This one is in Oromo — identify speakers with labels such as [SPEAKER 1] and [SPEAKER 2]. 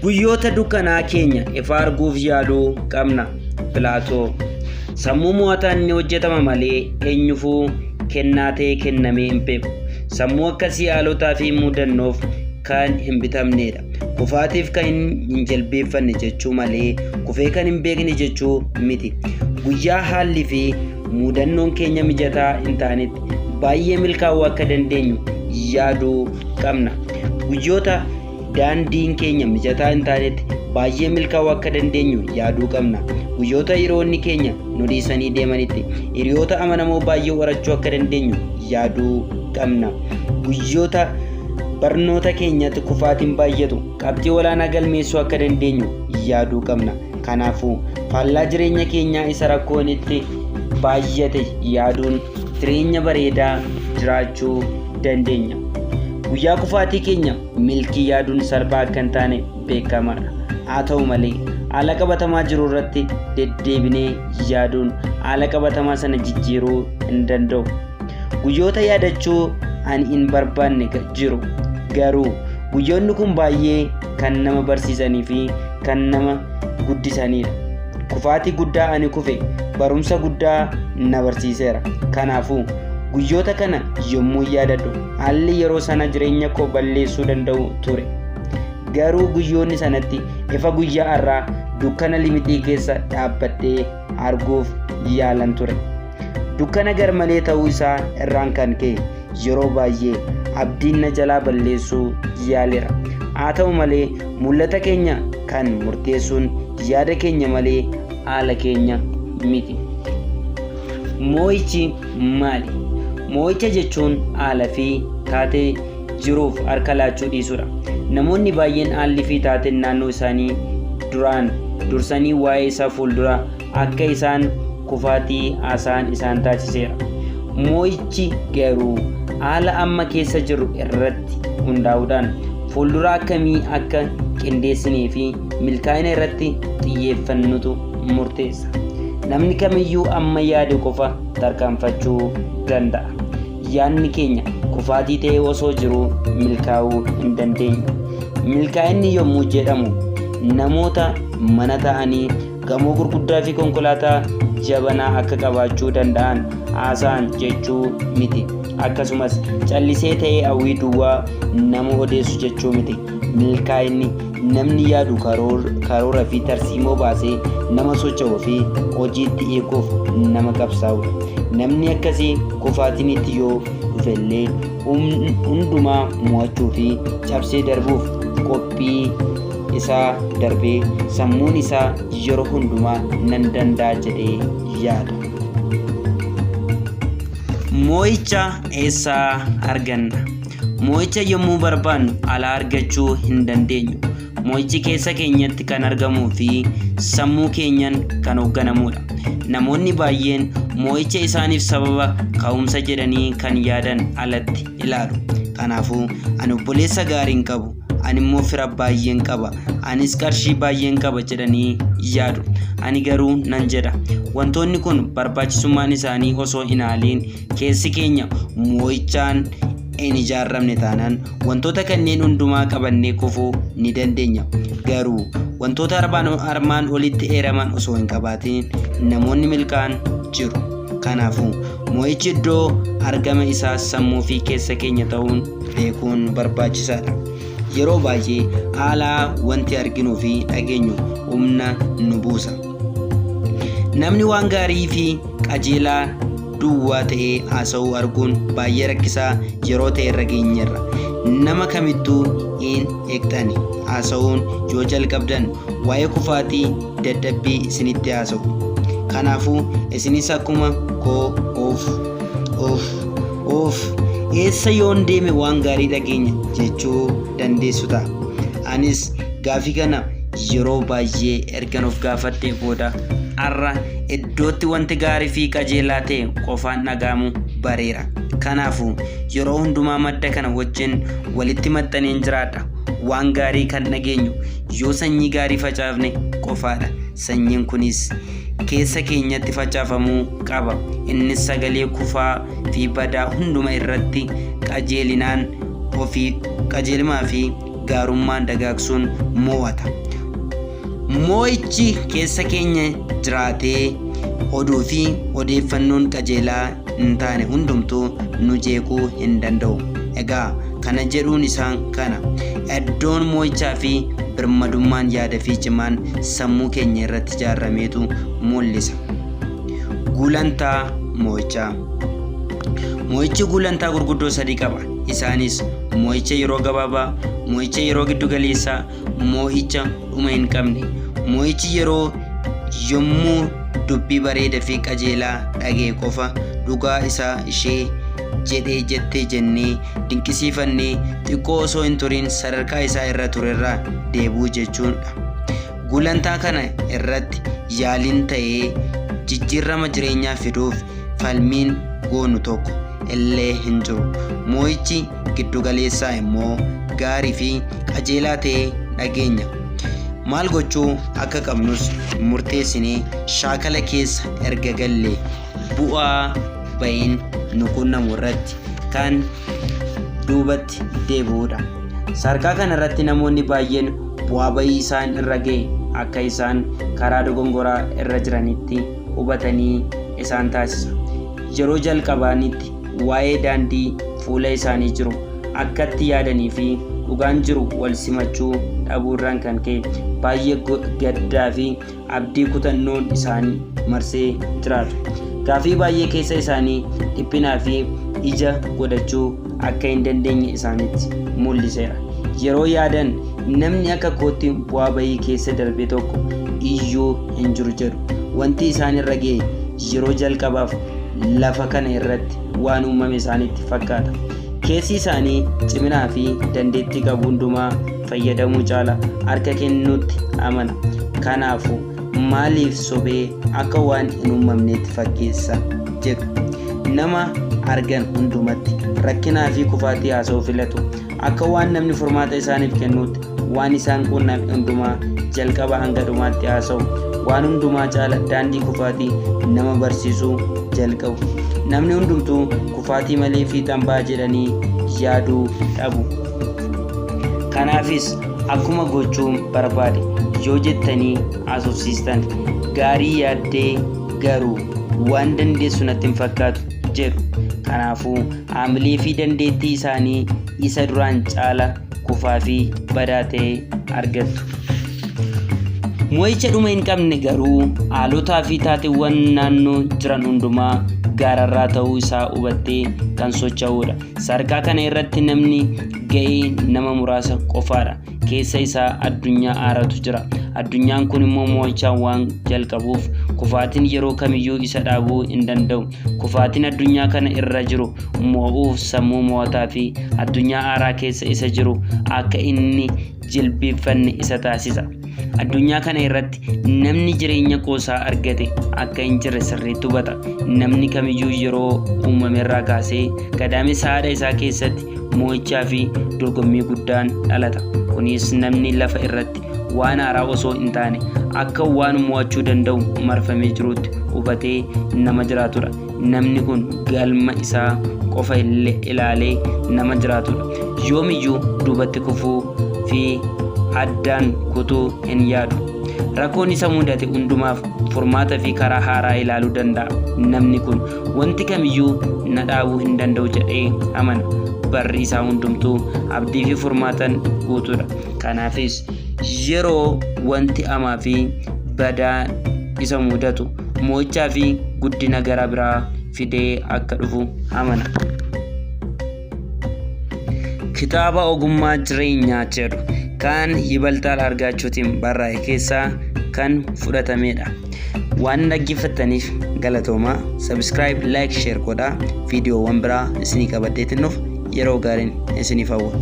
[SPEAKER 1] Guyyoota dukkanaa keenya ifa arguuf yaaluu qabna. Pilaatoo. Sammuu mo'ataan ni hojjetama malee eenyufuu kennaa ta'ee kennamee hin beeku. Sammuu akkasii haalotaa fi mudannoof kan hin bitamnedha. Kufaatiif kan hin jilbeeffanne jechuu malee kufee kan hin beekne jechuu miti. Guyyaa haalli fi mudannoon keenya mijataa hin taanetti baay'ee milkaa'uu akka dandeenyu yaaduu qabna. Guyyoota daandiin keenya mijataa hin taanetti baay'ee milkaa'uu akka dandeenyu yaaduu qabna. Guyyoota hiriyoonni keenya nu dhiisanii deemanitti hiriyoota amanamoo baay'ee horachuu akka dandeenyu yaaduu qabna. Guyyoota barnoota keenyatti kufaatiin baay'atu qabxii olaanaa galmeessuu akka dandeenyu yaaduu qabna. Kanaafuu faallaa jireenya keenyaa isa rakkoon itti baay'ate yaaduun jireenya bareedaa jiraachuu dandeenya. Guyyaa kufaatii keenya milkii yaaduun salphaa akka hin taane beekamaadha. Haa ta'u malee haala qabatamaa jiru irratti deddeebinee yaaduun haala qabatamaa sana jijjiiruu hin danda'u. Guyyoota yaadachuu ani hin barbaanne jiru. Garuu guyyoonni kun baay'ee kan nama barsiisanii fi kan nama guddisanidha. Kufaatii guddaa ani kufe barumsa guddaa na barsiiseera. Kanaafuu guyyoota kana yommuu yaadadhu haalli yeroo sana jireenya koo balleessuu danda'u ture. Garuu guyyoonni sanatti ifa guyyaa har'aa dukkana limixii keessa dhaabbadhee arguuf yaalan ture. Dukkana garmalee ta'uu isaa irraan kan ka'e yeroo baay'ee abdiin na jalaa balleessuu yaaleera. Haa ta'u malee mul'ata keenya kan murteessuun yaada keenya malee haala keenya miti. Moo'ichi maali? Moo'icha jechuun haala fi taatee jiruuf harka laachuu dhiisuudha. Namoonni baay'een haalli fi taateen naannoo isaanii duraan dursanii waa'ee isaa fuuldura akka isaan kufaatii haasa'an isaan taasiseera. Moo'ichi garuu haala amma keessa jirru irratti hundaa'uudhaan fuuldura akkamii akka qindeessinee fi milkaa'ina irratti xiyyeeffannutu murteessa. Namni kamiyyuu amma yaade qofa tarkaanfachuu danda'a. Yaadni keenya kufaatii ta'ee osoo jiruu milkaa'uu hin dandeenyu. Milkaa'inni yommuu jedhamu namoota mana ta'anii gamoo gurguddaa fi konkolaataa jabanaa akka qabaachuu danda'an haasa'an jechuu miti. Akkasumas callisee ta'ee hawwii duwwaa nama odeessu jechuu miti. Milkaa'inni namni yaadu karoora fi tarsiimoo baasee nama socho'uu fi hojiitti hiikuuf nama qabsaa'udha. Namni akkasii kufaatiin itti yoo dhufellee hundumaa mo'achuu fi cabsee darbuuf qophii isaa darbee sammuun isaa yeroo hundumaa nan danda'a jedhee yaada. Moo'icha eessaa arganna? Moo'icha yommuu barbaannu alaa argachuu hin dandeenyu. Moo'ichi keessa keenyatti kan argamuu fi sammuu keenyan kan hoogganamudha. Namoonni baay'een moo'icha isaaniif sababa ka'umsa jedhanii kan yaadan alatti ilaalu. Kanaafuu ani obboleessa gaarii hin qabu, ani immoo fira baay'een qaba, anis qarshii baay'een qaba jedhanii yaadu. Ani garuu nan jedha, wantoonni kun barbaachisummaan isaanii osoo hin haaliin keessi keenya moo'ichaan hin ijaarramne taanaan wantoota kanneen hundumaa qabannee kufuu ni dandeenya. Garuu wantoota armaan olitti eeraman osoo hin qabaatiin namoonni milkaa'an jiru. Kanaafuu moo'ichi iddoo argama isaa sammuu fi keessa keenya ta'uun beekuun barbaachisaadha. Yeroo baay'ee haala wanti arginuu fi dhageenyu humna nu buusa. Namni waan gaarii fi qajeelaa duwwaa ta'ee haasa'uu arguun baay'ee rakkisaa yeroo ta'e irra geenyerra. Nama kamittuu hin eegtani haasa'uun yoo jalqabdan waa'ee kufaatii dadhabbii isinitti haasa'u. Kanaafuu isinis akkuma koo of of of eessa yoon deeme waan gaarii dhageenya jechuu dandeessu ta'a. Anis gaafii kana yeroo baay'ee ergan of gaafadhee booda har'a iddootti wanti gaarii fi qajeelaa ta'e qofaan dhaga'amu bareera. Kanaafuu yeroo hundumaa madda kana wajjin walitti maxxaneen jiraadha. Waan gaarii kan dhageenyu yoo sanyii gaarii facaafne qofaadha. Sanyiin kunis keessa keenyatti facaafamuu qaba. Innis sagalee kufaa fi badaa hunduma irratti qajeelinaan ofii qajeelimaa fi gaarummaan dagaagsuun mo'ata. Mo'ichi keessa keenya jiraatee oduu fi odeeffannoon qajeelaa hin taane hundumtuu nu jeequu hin danda'u. Egaa kana jedhuun isaan kana. Iddoon mo'ichaa fi birmadummaan yaada fi cimaan sammuu keenya irratti ijaarameetu mul'isa. Gulantaa mo'ichaa. Mo'ichi gulantaa gurguddoo sadii qaba. Isaanis mo'icha yeroo gabaabaa, mo'icha yeroo giddu galeessaa, mo'icha dhuma hin qabne. Mo'ichi yeroo yommuu dubbii bareeda fi qajeelaa dhaga'e qofa dhugaa isaa ishee jedhee jettee jennee dinqisiifannee xiqqoo osoo hin turin sadarkaa isaa irra turerraa deebi'uu jechuudha. Gulantaa kana irratti yaaliin ta'ee jijjiirama jireenyaa fiduuf falmiin goonu tokko illee hin jiru. Mo'ichi giddugaleessaa immoo gaarii fi qajeelaa ta'ee dhageenya. Maal gochuu akka qabnus murteessinee shaakala keessa erga galle bu'aa ba'iin nu qunnamu irratti kan duubatti deebi'uudha. Sadarkaa kana irratti namoonni baay'een bu'aa ba'ii isaan irra ga'e akka isaan karaa dogongoraa irra jiranitti hubatanii isaan taasisa. Yeroo jalqabaanitti waa'ee daandii fuula isaanii jiru akkatti yaadanii fi dhugaan jiru wal simachuu dhabuurraan kan ka'e baay'ee gaddaa fi abdii kutannoon isaan marsee jiraatu. Gaaffii baay'ee keessa isaanii dhiphinaa fi ija godhachuu akka hin dandeenye isaanitti mul'iseera. Yeroo yaadan namni akka kootti bu'aa bayii keessa darbe tokko iyyuu hin jiru jedhu. Wanti isaan irra ga'e yeroo jalqabaaf lafa kana irratti waan uumame isaanitti fakkaata. Keessi isaanii ciminaa fi dandeettii qabu hundumaa fayyadamuu caala harka kennuutti amana. Kanaafuu maaliif sobee akka waan hin uumamneetti fakkeessa jedhu. Nama argan hundumatti rakkinaa fi kufaatii haasa'uu filatu. Akka waan namni furmaata isaaniif kennuutti waan isaan quunname hundumaa jalqaba hanga dhumaatti haasa'u. Waan hundumaa caala daandii kufaatii nama barsiisuu jalqabu. Namni hundumtuu kufaatii malee fiixaan ba'a jedhanii yaaduu dhabu. Kanaafis akkuma gochuun barbaade yoo jettanii haasofsiistan gaarii yaaddee garuu waan dandeessu natti hin fakkaatu jedhu. Kanaafuu haamilee fi dandeettii isaanii isa duraan caala kufaa fi badaa ta'e argattu. Mo'icha dhuma hin qabne garuu haalotaa fi taateewwan naannoo jiran hundumaa gaararraa ta'uu isaa hubattee kan socho'udha. Sadarkaa kana irratti namni ga'ee nama muraasa qofaadha. Keessa isaa addunyaa haaraatu jira. Addunyaan kun immoo mo'ichaan waan jalqabuuf kufaatiin yeroo kamiyyuu isa dhaabuu hin danda'u. Kufaatiin addunyaa kana irra jiru mo'uuf sammuu mo'ataa fi addunyaa haaraa keessa isa jiru akka inni jilbeeffanne isa taasisa. Addunyaa kana irratti namni jireenya qoosaa argate akka hin jirre sirriitti hubata. Namni kamiyyuu yeroo uumamerraa kaasee gadaamessa haadha isaa keessatti mo'ichaa fi dorgommii guddaan dhalata. Kunis namni lafa irratti waan haaraa osoo hin taane akka waan mo'achuu danda'u marfamee jirutti hubatee nama jiraatudha. Namni kun galma isaa qofa ilaalee nama jiraatudha. Yoomiyyuu duubatti kufuu fi addaan kutuu hin yaadu. Rakkoon isa mudate hundumaaf furmaata fi karaa haaraa ilaaluu danda'a. Namni kun wanti kamiyyuu na dhaabuu hin danda'u jedhee amana. Barri isaa hundumtuu abdii fi furmaatan guutuudha. Kanaafis yeroo wanti hamaa fi badaa isa mudatu mo'ichaa fi guddina gara biraa fidee akka dhufu amana. Kitaaba ogummaa jireenyaa jedhu kan Yibalxaal Argaachuutiin barraa'e keessaa kan fudhatamedha. Waan dhaggeeffattaniif galatoomaa. Subscribe, like, share godhaa. Viidiyoowwan biraa isinii qabadheetiin dhufa. Yeroo gaariin isiniif hawwa.